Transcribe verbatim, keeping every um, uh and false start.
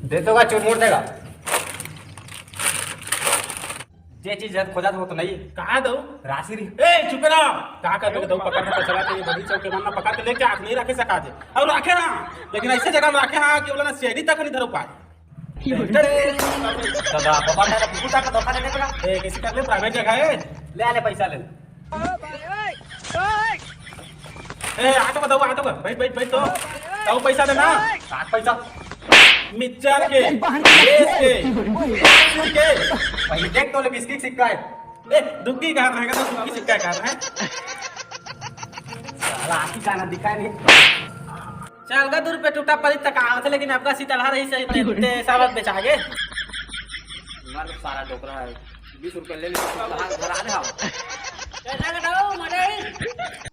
दे तो का चुरमुर देगा। जे चीज जब खोजा वो तो नहीं। कहाँ दऊ? राशि रही। ए, चुप रहा। का करबे दऊ, पकड़ के चला के ये बड़ी चौक के मन में पकड़ के लेके आके नहीं रखे सका दे। और रखे ना, लेकिन ऐसे जगह में रखे हाँ कि बोला ना सीआईडी तक नहीं धरो पाए। दादा, बाबा का कुकुर का धोखा देने पड़ा। ए, किसी कर ले, प्राइवेट जगह है। ले आ ले, पैसा ले। ए, ऑटो में दऊ, ऑटो में। बैठ, बैठ, बैठ तो। दऊ पैसा देना। सात पैसा। मिक्सचर के, लेस के, पेप्सी के। पहले देख तो ले, बिस्किट सिक्का है। ए, दुग्गी कहाँ रहेगा तो दुग्गी सिक्का कहाँ है? साला आखी का ना दिखाई नहीं। चल गा, दू रुपये टूटा पड़ी तक आवत है, लेकिन आपका सीतलहा रही सही ते, ते सावत बेचा गे। मार सारा डोकरा है। बीस रुपये ले ले, सीतलहा घर आ ले आओ। पैसा कटाओ, मजा आई।